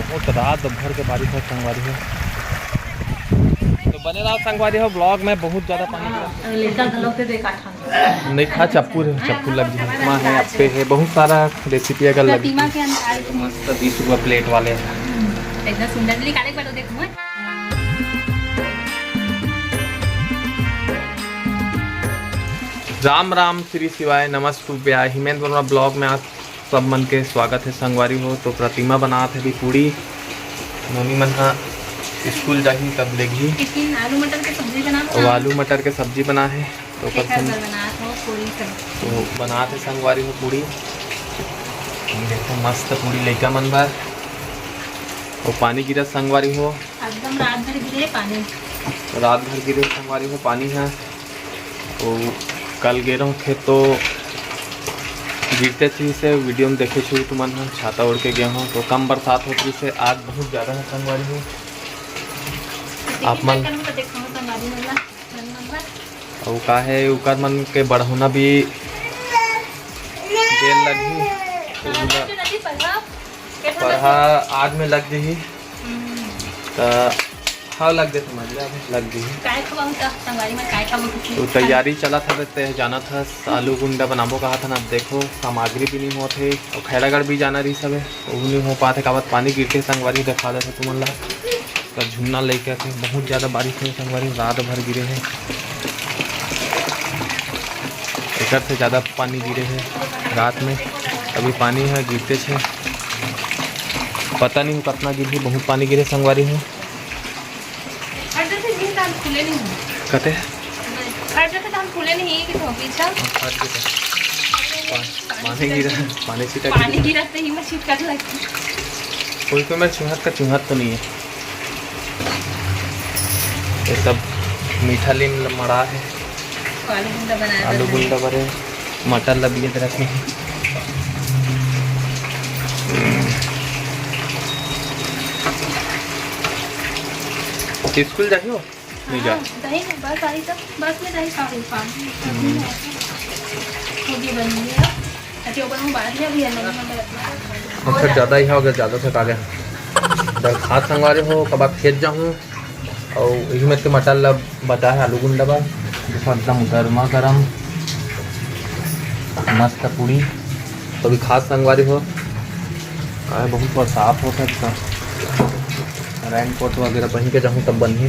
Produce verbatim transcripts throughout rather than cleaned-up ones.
बहुत रात भर के बारिश है संगवारी हो। तो बने रहो संगवारी हो vlog में, बहुत ज्यादा पानी गिरा। लइका घलो के देखा था। नहीं खा, चप्पू रहे, चप्पू लग गई। माँ है, अप्पे है, बहुत सारा recipe अगर लगी। प्रतिमा के अंदर मस्त बीस रुपया plate वाले। एकदम सुंदर निकाले, एक बार तो देखो। राम राम, श्री शिवाय, नमस्तुभ्या। हिमेंद्र वर्मा vlog में आप सब मन के स्वागत है संगवारी हो। तो प्रतिमा बनात हे अभी पूड़ी, नोनी मन हा स्कूल जाही तब लेगही। टिफिन आलू मटर के सब्जी बना। वो आलू मटर के सब्जी बना है, तो ओकर संग बनात हो पूड़ी सब्जी। तो बनात हे संगवारी हो पूड़ी। देखो मस्त पूड़ी लइका मन बर। वो पानी गिरा संगवारी हो। एकदम रात भर गिरे पानी। रात भर गिरे संगवारी हो पानी है। तो कल गे रहूँ खेत तो गिरते चीज से वीडियो में देखे छू तुमन ह, छाता ओढ़ के गए हो तो कम बरसात होत रहिसे, आज बहुत ज्यादा है संगवारी हो। आप मन अउ का है, उकर मन के बढ़ौना भी देर लगही। तो उला परहा आज में लग जही। त हाँ, लग जही, समझ ले, अब लग जही। काय खवाऊं त संगवारी में, काय खवाऊं कुछ? तो तैयारी चलत हवे, ते जानत हस, आलू गुंडा बनाबो कहा था ना। देखो, सामग्री भी नहीं होत हे, और खैरागढ़ भी जाना रही सबे, वो नहीं हो पाते, काबर पानी गिरते संगवारी देखा देते तुमन ला। तो झुन्ना लेके आके बहुत ज्यादा बारिश हुई संगवारी, रात भर गिरे है, एकर से ज्यादा पानी गिरे है रात में। अभी पानी है गिरते छे, पता नहीं हो कितना गिरही, बहुत पानी गिरे संगवारी हो। फट जाथे जी, धान फूले नहीं हो। कते? फट जाथे, धान फूले नहीं कि तो पीछा। हाँ, फट जाथे। पा-, पानी गिरा, पानी छिटक पानी गिरा। गिरा तो ही में छिटक लगती। कोई तो मैं चुहत का चुहत तो नहीं है। ये सब मीठा लीम मड़ा है। आलू गुंडा बनाए आलू बर गुंडा बरे, मटर ला बियत रखे। स्कूल जाही हो? नहीं जा। हाँ, जाही ना, बस आई तो, बस में जाही, का होई, पानी, हम्म। हो गई बन गई है। अच्छा, ओकर हम बाद में अभी अलग में रखना है। अच्छा, ज्यादा ही हो गया, ज्यादा थका गया। दरखास्त संगवारी हो, कब आप खेत जाहूँ, और यही में के मटर ला बचा है आलू गुंडा बा, देखो एकदम गर्मा गर्म मस्त पूड़ी। तो अभी खास संगवारी हो, काहे बहुत बरसात होत है, तो raincoat वगैरह पहन के जाहूँ तब बनही।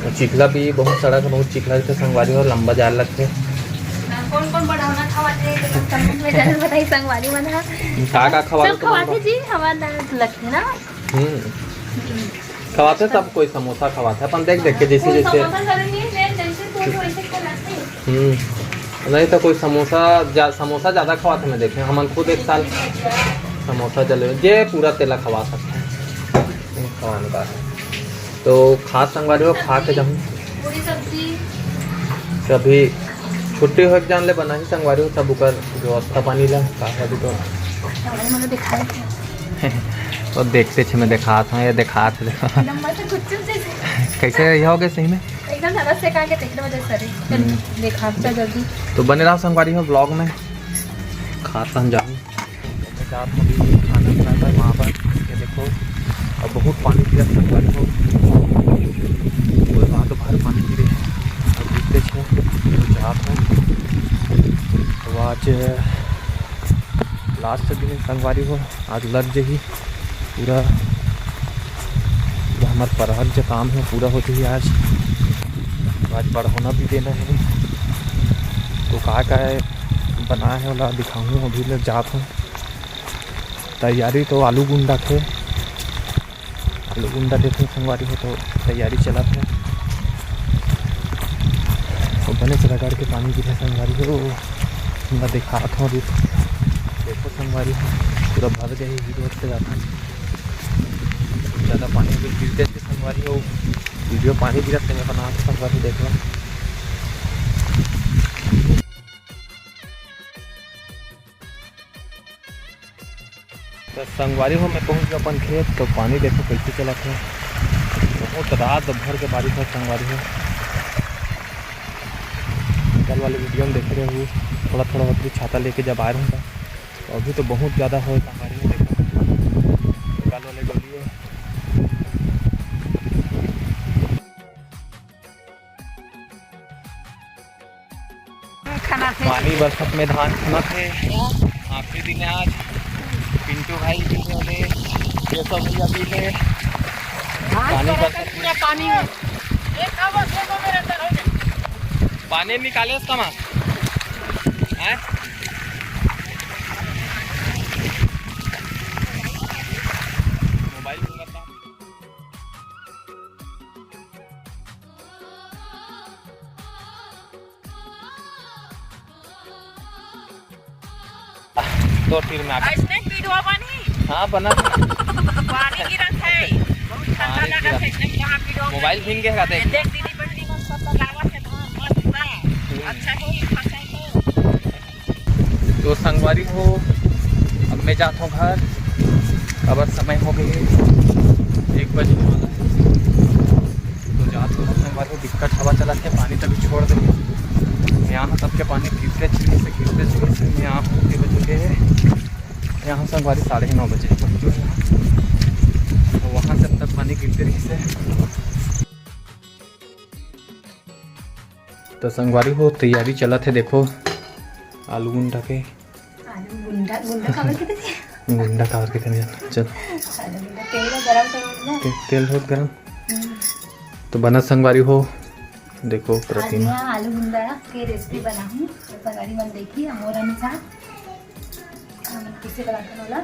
और चिखला भी बहुत सड़क है, बहुत चिखला रहते संगवारी हो, लंबा जाए लगते। कौन कौन बढ़ौना खवाथे, तो comment में जरूर बताई संगवारी मन हा। का का खवाथे सब तुमन खवाथे बर? जी, हमार ना लगथे ना। हम्म। खवाथे सब कोई समोसा खवाथे, अपन देख देख के जैसे कोई जैसे। समोसा करे नहीं, मैं जैसे सोच वैसे खवाथे। हम्म। नहीं तो कोई समोसा जा-, समोसा ज्यादा खवाथे मैं देखे, हमन खुद एक साल समोसा जले जे पूरा तेला खवा सकते हैं। नहीं खवाने का है। तो खास संगवारी हो खा के जाऊँ। पूरी सब्जी। कभी छुट्टी हो एक जान ले बनाही संगवारी हो, तब उकर व्यवस्था पानी ला का है अभी तो। संगवारी मन दिखाई। तो देखते छे मैं देखात हूँ, ये देखात है, देखो। नंबर से कुछ चीज जैसे। कैसे ये हो गए सही में? एकदम ज्यादा से का के देख लो जैसे सर। हम्म। देखात जा जल्दी। तो बने रहो संगवारी हो vlog में। खात हम जाऊँ। मैं जात हूँ अभी खाना खाए बर वहाँ पर। ये देखो, अब बहुत पानी गिरा संगवारी हो। पूरा रात भर पानी गिरे है। अब गिरते छे, तो जात हूँ। तो आज last दिन संगवारी हो, आज लग जही पूरा, पूरा हमार परहर जो काम है पूरा हो जही आज। आज बढ़ौना भी देना है, तो का का है बनाए है ओला दिखाऊँ, अभी ले जात हूँ। तैयारी तो आलू गुंडा के, आलू गुंडा देखो संगवारी हो, तो तैयारी चलत है। तो बने से रगड़ के पानी गिरे संगवारी हो, मैं दिखात हूँ अभी। देखो संगवारी हो, पूरा भर गए ही रोड पे जाता है। ज्यादा पानी भी गिरते थे संगवारी हो, वीडियो पानी गिरत ते मैं बनात हूँ संगवारी, देख लो। तो संगवारी हो, मैं पहुंच गया अपन खेत। तो पानी देखो कैसे चलत है, बहुत रात भर के बारिश है संगवारी हो। कल वाले वीडियो में देखे रहे हो, थोड़ा थोड़ा होत रही छाता लेके जब आए रहूँगा। तो अभी तो बहुत ज़्यादा हो संगवारी हो, देखो कल वाले डोली है। पानी बरसत में धान खनत हे। आखिरी दिन हे आज। पिंटू भाई भी हे, केशव भैया भी हे। पानी बरसत में। पानी निकाले इसका माँ। हैं? मोबाइल घूमता। तो फिर मैं आता। इसने पीडवा पानी। हाँ, बना था। पानी गिरत हे, बहुत ठंडा पानी लगत गिरत। हे, इसने कहाँ पीडवा मोबाइल पानी? भींगे का देख। देख दीदी, बहनी मन सब लगावत हे, धान मस्त बा। हम्म। अच्छा हे, फसल हे। तो संगवारी हो, अब मैं जात हूँ घर, अबर समय हो गए हे एक बजे वाला हे। तो जात हूँ संगवारी हो, दिक्कत हवा चलत हे, पानी तभी छोड़ दे। यहाँ सबके पानी गिरते चुके से, गिरते चुके से, मैं यहाँ हूँ के बजे के, यहाँ संगवारी साढ़े नौ बजे पहुँचो यहाँ। तो वहाँ से अब तक पानी गिरते रही से। तो संगवारी हो, तैयारी चलत हे, देखो आलू गुंडा के। आलू गुंडा, गुंडा काबर के देथे? गुंडा काबर के देथे? चल। आलू गुंडा, तेल ला गरम कर गुंडा। ते-, तेल बहुत गरम। हम्म। तो बनत संगवारी हो, देखो आज प्रतिमा। मैं आलू गुंडा के रेसिपी बनाहूँ, तो संगवारी मन देखी, मोर अनुसार हमन कइसे बनाथन ओला।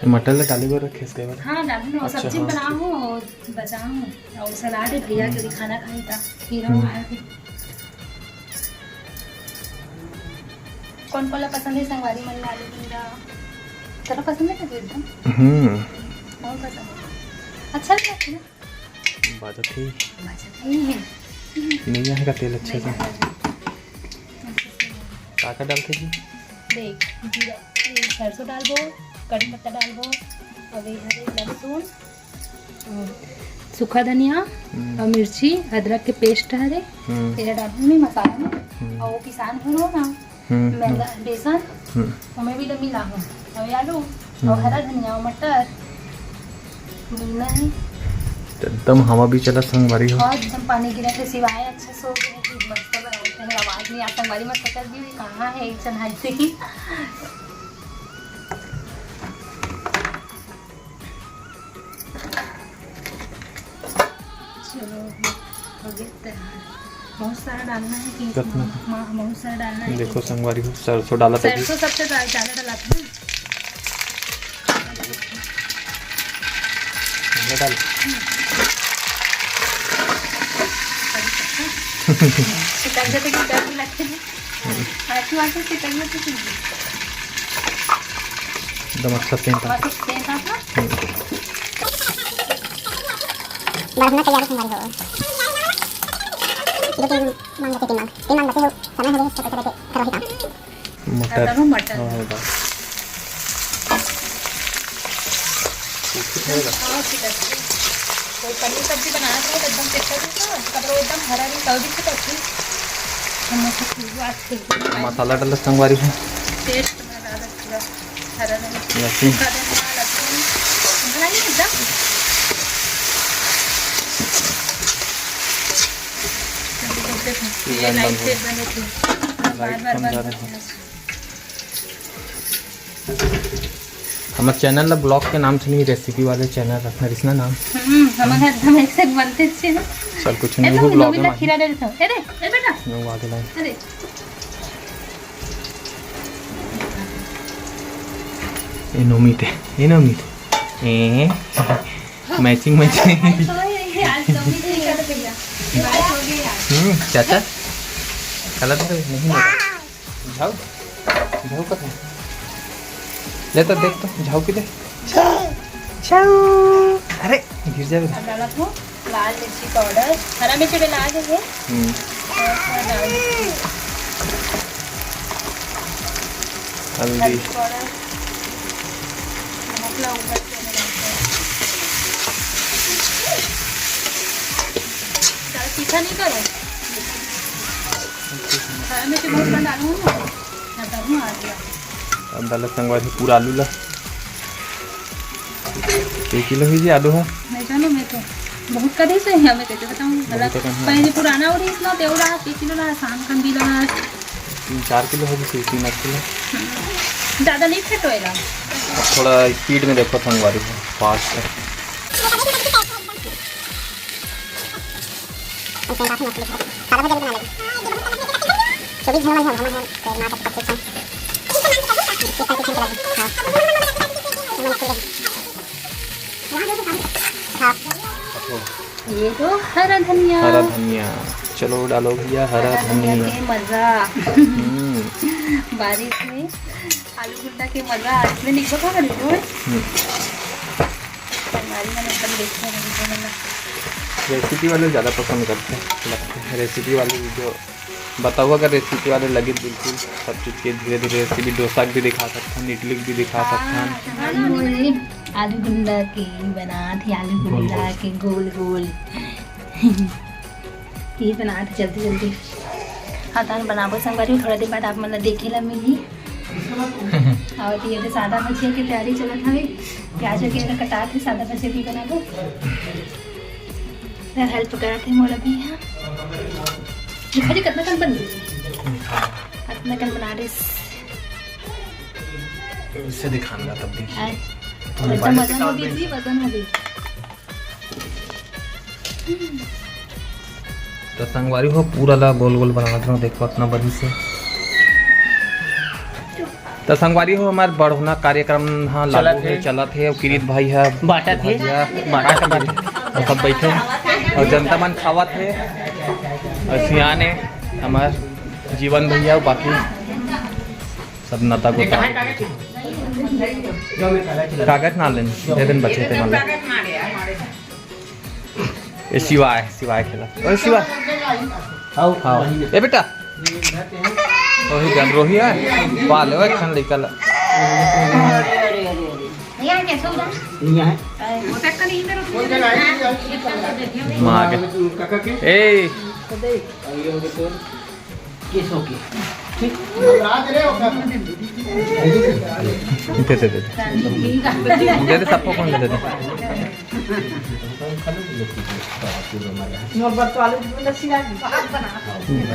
मटर ला डाले बर रखे हस कई बार? हाँ, डालहूँ ना, अच्छा, सब्जी हाँ, बनाहूँ अउ बचाहूँ, अउ सलाद हे भैया के भी खाना खाही त खीरा हम्म। उड़ा के। कौन कौन ला पसंद हे संगवारी मन ला आलू गुंडा? तोला पसंद हे का एकदम? हम्म। बहुत पसंद हे। अच्छा भी लगथे ना? बाजत हे। बाजत नहीं है। नहीं आएगा तेल अच्छे से। नहीं आएगा। का का डालथे जी? देख, जीरा, ये सरसों डालबो, कड़ी पत्ता डालबो, अउ ये हरे लहसुन, अउ सूखा धनिया, हम्म। अउ मिर्ची, अदरक के पेस्ट हरे, हम्म। तेला डालहूँ मैं मसाला में, हम्म। अउ वो पिसान भरो ना, हम्म, मैं हम्म। ला-, बेसन, हम्म। ओमे भी तो मिलाहूँ, अउ आलू, अउ हम्म। हरा धनिया, अउ मटर, मिलना है। एकदम हवा भी चलत संगवारी हो। और एकदम पानी गिरत हे, सिवाय अच्छा सो गए कि मस्त बनाते हैं, आवाज नहीं आता, संगवारी मत सकत भी हुई, कहाँ है एक जन हाथ से की। चलो, हो गया तैयार। बहुत सारा डालना है कि कितना? हाँ, बहुत सारा डालना है देखो कि संगवारी हो, सरसों डाला था जी। सरसों सबसे ज्यादा, ज्यादा डाला था ना। ये डाल। चिकन से तो डर भी लगते हैं। आजू बाजू चिकन में तो कुछ नहीं। एकदम अच्छा सेंट आता। बस सेंट आता। हम्म। बढ़िया तैयारी संगवारी हो। दो तीन मांग लेते, तीन मांग, तीन मांग लेते हो, समय हो गए, छोटे छोटे करवाही का। मटर। आता हूँ मटर। हाँ, होगा। ठीक रहेगा। हाँ, ठीक है। कोई पनीर सब्जी बनाना चाहे तो एकदम चिपका दूंगा, तब वो एकदम हरा नहीं, तब भी चिपकती। हम उसको खुशबू आज खुशबू नहीं पाएंगे। मसाला डाला संगवारी है। टेस्ट बना डाला पूरा। हरा धनिया, लहसुन। सूखा धनिया, लहसुन। भला नहीं एकदम। ये लाइट से बंद होती है। बार-बार बंद होती है। हमर चैनल ला ब्लॉग के नाम से नहीं, रेसिपी वाले चैनल रखना, रिसना नाम। हम्म, हमर घर एकदम एक से बनते अच्छे हैं। चल, कुछ ए, नहीं, तुम वो ब्लॉग नोनी में ला खीरा दे देता हूँ। ए रे, ए बेटा। मैं वो आगे लाए। अरे। ए नोमित, ए नोमित। ए, मैचिंग, मैचिंग। आज तो ये, आज नोमित ही कर दिया। बारिश हो गई आज। हम्म, चाचा? गलत तो नहीं होगा। झाऊ, झाऊ कथे। ले तो देख तो, झाऊ किधर? झाऊ। अरे, गिर जाएगा। अब डाला था लाल मिर्ची पाउडर, हरा मिर्ची डाला दे ये। हम्म। थोड़ा सा डाल दे। हल्दी। हल्दी पाउडर। नमक ला ऊपर से डालते हैं। ज़्यादा तीखा नहीं करो। अब डालत संगवारी पूरा आलू ला। एक किलो ही जी आलू है। नहीं जानो, मैं तो बहुत कदे से ही हमें कैसे बताऊँ, बहुत कदे से। पहले पुराना और इतना तेवड़ा एक किलो ला, शाम का भी ला। तीन चार किलो होही, तीन आध किलो। ज्यादा नहीं फेटो एला। अब थोड़ा स्पीड में देखो संगवारी हो, फास्ट है। ये तो हरा धनिया। हरा धनिया, चलो डालो भैया हरा हरा धनिया धनिया। के मजा। हम्म। बारिश में आलू गुंडा के मजा। इसमें निकलो का करी दो। हम्म। हमारी मन एकदम देखते हैं वीडियो में ना। रेसिपी वाले ज़्यादा पसंद करते हैं, लगते हैं रेसिपी वाले वीडियो। बताओ अगर रेसिपी वाले लगे बिल्कुल सब चीज़ के धीरे धीरे रेसिपी। डोसा भी दिखा सकते हैं, इडली भी दिखा सकते हैं। हाँ, वही आलू गुंडा के बनात हे, आलू गुंडा के गोल गोल। ये बनात हे जल्दी जल्दी। हाँ, तहन बनाबो संगवारी, थोड़ा देर बाद आप मन ला देखे ला मिलही। और ये तो सादा भजिया की तैयारी चलत हवे, प्याज वगैरह कटात हे, सादा भजिया भी बनाबो। इधर हेल्प करत हे मोर अभी यहाँ। दिखा दे कितना कन बन गई। कितना कन बना रहे। इसे दिखाना तब देखिए। आए। तो एकदम वजन हो गई थी, वजन हो गई। तो संगवारी हो, पूरा ला गोल गोल बना रहा हूँ, देखो इतना बड़ी से। तो संगवारी हो, हमार बढ़ोना कार्यक्रम हाँ लागू चलत हे, हे। चलत हे। अउ किरीत भाई ह बांटत हे। भजिया बांटत हे। अउ सब बैठे अउ जनता मन खावत हे। अउ सियान हे हमार जीवन भैया, बाकी सब नता गोता। कागज ना लेन, दे देन बचे ते मन। ए शिवाय, शिवाय खेला। ओए शिवाय। आओ, आओ। ए बेटा। ओही जन रोही है। पा ले ओए खन लइका ला। माँ के। ए। केसो के। ठीक। दे दे दे। दे दे सबको कौन दे दे।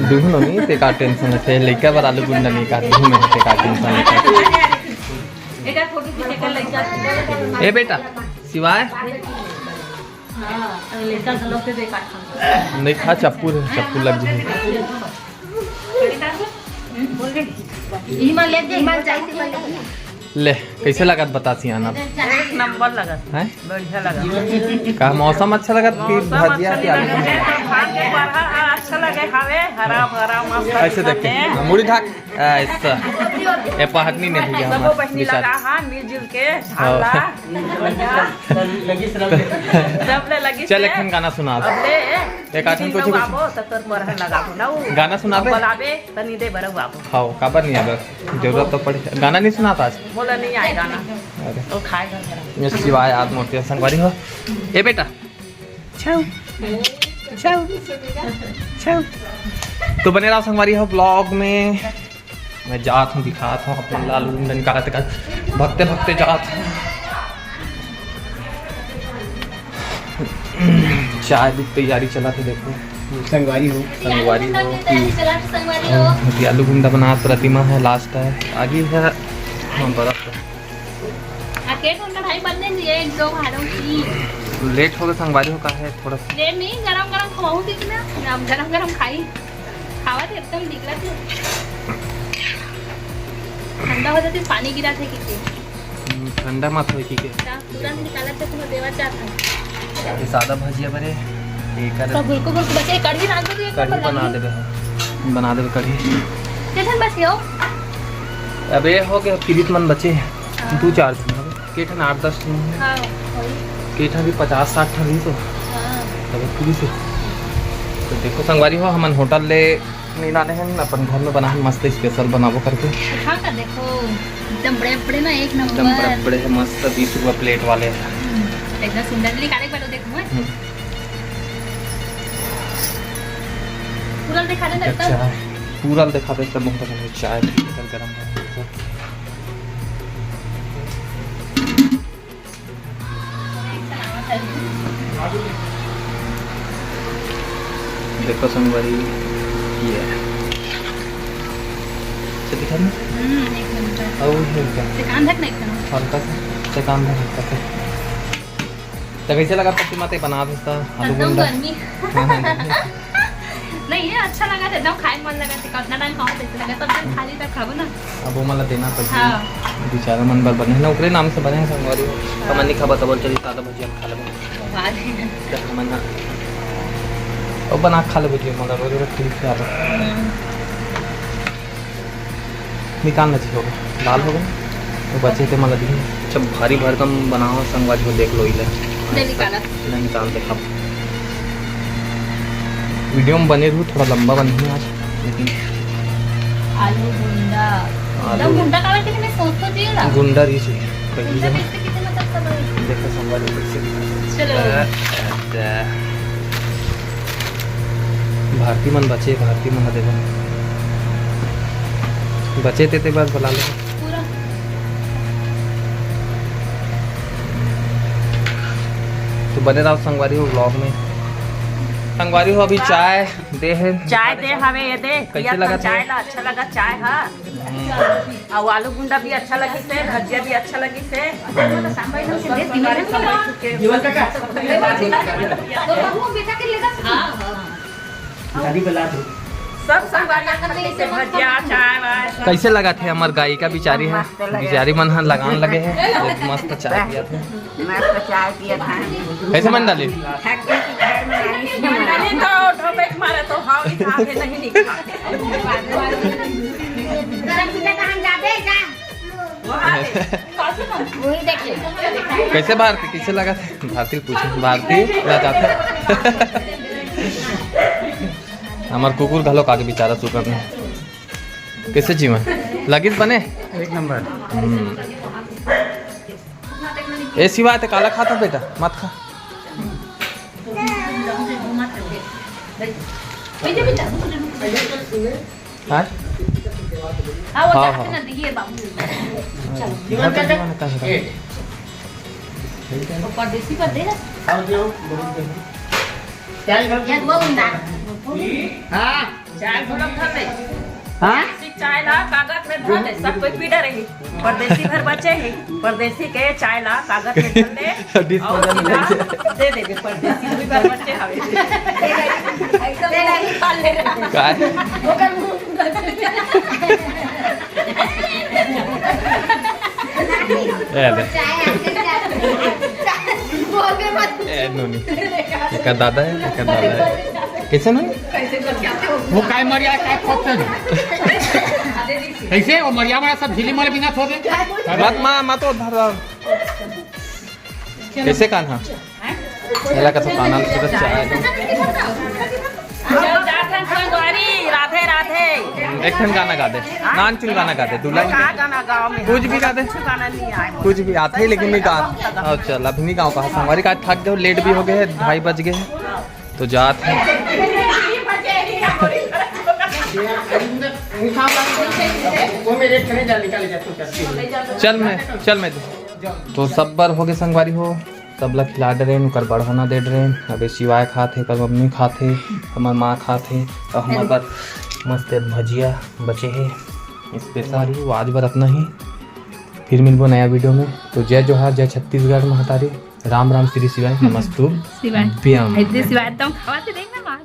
दुहनो नहीं ते का टेंशन है, लइका बर आलू गुंडा नहीं का दुहनो ते का टेंशन है। ए बेटा शिवाय। नहीं खा चप्पू रे, चप्पू लग जाए। ले, कैसे लगत बता सियान अब? एक नंबर लगत। हैं? बढ़िया लगत। का मौसम अच्छा लगत कि मौसम भजिया अच्छा के आलू? नहीं लगत, धान के पराठा अच्छा लगे हवे, हरा भरा मस्त ऐसे देख के, लगत हे। हाँ, मुड़ी ढाक। ऐसा। ए पहटनी नहीं भैया सबो हमार बहिनी बेचारा। लगा, हाँ, मिलजुल के हाँ। झाला। लगी सब। सब ले लगी चल, से। एक ठन गाना सुना। अब ले, एक आध ठन कुछ, कुछ। आबो, त तोर परहन लगाबो ना, उ गाना सुनाबे? बोलाबे, त नी दे बरउ आबो। हाँ, काबर नहीं आबे? जरूरत तो पड़े। गाना नहीं सुनाता आज? बोला नहीं आए गाना। अरे। वो खाए घर पर। ये शिवाय आत्म होती है, संगवारी हो। ए बेटा। छाऊ। छाऊ। छाऊ। तो बने रहो संगवारी हो vlog में। मैं जात हूँ, दिखात हूँ अपन लाल गुंडन का, का भगते भगते जात हूँ। चाय भी तैयारी चला थे, देखो। संगवारी हो। संगवारी हो। संगवारी हो। अभी आलू गुंडा बना, प्रतिमा है, लास्ट है, आगे है। हाँ, बर्फ है। आ, के ठन कढ़ाई बन दे, एक, दो, भारो की। लेट हो गया संगवारी हो, का है थोड़ा सा। लेट नहीं, गरम गरम खवाऊं थी ना, अब गरम गरम खाई। खावा थे एकदम बिगड़ा थे। ठंडा हो जाती, पानी गिरा थे किसी। हम्म, ठंडा मत होई की के। तुरंत निकालत थे, तुम्हें देवा चाहता हूँ। ये सादा भजिया बने, एक तो गुलको गुलको बचे, कढ़ी रांध दो, एक कढ़ी नंबर बना लगी। देबे, बना देबे कढ़ी। कितने बचे हो? अबे हो गया, पीड़ित मन बचे हैं। हाँ। दो चार झन हवे। के ठन आठ दस ठन हवे। हाँ, वही। के ठन भी पचास साठ ठन रही तो। हाँ। तब पूरी से। तो देखो संगवारी हो, हमन होटल ले नहीं लाने हैं, अपन घर में बना है, मस्त special बनाबो करके। उठा कर देखो, एकदम बड़े बड़े ना, एक एकदम नंबर। बड़े बड़े है, मस्त बीस रुपया प्लेट वाले। हम्म, एकदम सुंदर निकाले, एक बार देखो, हैं? हम्म। पूरा दिखा दे ना, अच्छा एकदम। है, पूरा दिखा दे, एकदम बहुत अच्छा चाय भी इधर गरम है। देखो संगवारी, ये है। दिखा ना। हम्म, एक मिनट। अउ हल्का। सेकान धक नहीं खाना। हल्का सा, सेकान धक हल्का सा। तो कैसे लगा पत्ती माते बना देता आलू एकदम गुंडा? गर्मी। हाँ, हाँ, हाँ। नहीं, ये अच्छा लगा था, एकदम खाए मन लगा था, कितना टाइम खाओ, कैसे लगा, सब जन खाली तक खाओ ना। अब वो मला देना पड़ेगा। हाँ। बेचारा मन बर बने हैं ना, ओकरे नाम से बने हैं संगवारी। हाँ। हमन नहीं खाबा, तो बोल, चली, सादा भुजिया खा लेबो। खा ले। तो हमन ना, अब बना खा लेबो जी, मगर वो जरा ठीक से आता। हम्म। निकालना चाहिए होगा, दाल होगा, तो बचे थे मला दिए। अच्छा, भारी भरकम बनाओ संगवारी हो, देख लो इले। ले निकाला। ले निकाल दे, खा। वीडियो में बने रहू, थोड़ा लंबा बनी आज, लेकिन आलू गुंडा। आलू। एकदम गुंडा काबर के मैं सोच तो जी रहा। गुंडा रही चाहिए। गुंडा कैसे कितने मतलब सब है? देखो संगवारी कैसे दिखा। चलो। अ, अ, भारती मन बचे, भारती मन देवा। बचे ते, ते बस बुला ले। पूरा। तो बने रहो संगवारी हो vlog में। संगवारी हो अभी चाय दे है। चाय दे हवे, ये दे। कैसे लगा चाय? ला अच्छा लगा चाय, हाँ। हम्म। अउ आलू गुंडा भी अच्छा लगिस हे, भजिया भी अच्छा लगिस हे। जीवन काका। दादी बुला दो। सब संगवारी मन के भजिया, चाय वाय। कैसे लगा थे हमर गायिका बिचारी हे? मस्त लगे। बिचारी मन ह लगान लगे हे, एक मस्त चाय पिया थे। मस्त चाय पिया था। कैसे मन डाली? थक गई थी घर में, आई थी। मन डाली तो ढोबे के मारे तो हाव लिखा है, नहीं लिखा। गरम सुबह का हम जाबे जा। वही देखिए। कैसे भारती, कैसे लगा थे? भारती ल पूछो, भारती ला जाथे। हमर कुकुर घलो काके बिचारा सुकन हे। कैसे जीवन लगिस बने? एक नंबर। हम्म। ए शिवा, ते काला खाता बेटा? मत खा। हाँ? हाँ, वो हाँ, जाके हाँ। ना दिए बाबू। जीवन का जीवन का है। वो परदेसी पर दे ना। क्या इधर? ये वो उंदा। हाँ। चाय घोलक धर दे। हाँ? चाय ला कागज में धर दे, सब कोई पी डरे ही। परदेसी भर बचे ही, परदेसी के चाय ला कागज में धर दे। Disposal अउ में सीधा दे देबे, परदेसी भी भर बचे हवे। एकदम खा ले रहा। काय? ओकर मुंह ए दे। ए नोनी। एकर दादा है, एकर दादा है। कैसे नोनी? वो काय मरिया, काय खोजते हो? कैसे? वो मरिया मरा सब झिली मरे बिना थो दे। मत माँ, मत वो धर। कैसे कान्हा? एला कथो कान्हा, पूरा चाय दो। राधे राधे। एक ठन गाना गा दे, नानचुन गाना गा दे, दू लाइन। का गाना गाँव में? कुछ भी गा दे। कुछ गाना नहीं आए। कुछ भी आथे, लेकिन नहीं गा। अच्छा, अभी नहीं गाँव कहा संगवारी का, थक गए, लेट भी हो गए है, ढाई बज गए हैं, तो जात है। वो मेरे एक ठने जा निकाले जा, तू करती हो। चल मैं, चल मैं। तो सब बर हो गए संगवारी हो, सबला खिला डरेन, ओकर बढ़ा ना दे डरेन। अबे शिवाय खात हे, ओकर मम्मी खात हे, हमर माँ खात हे, अउ हमर बर मस्त भजिया बचे हे special, वो आज बर अतना ही। फिर मिलबो नया वीडियो में। तो जय जोहार, जय छत्तीसगढ़ महतारी, राम राम श्री शिवाय, नमस्तुभ्यम। शिवाय। एकदम खावा थे, देख ना माँ।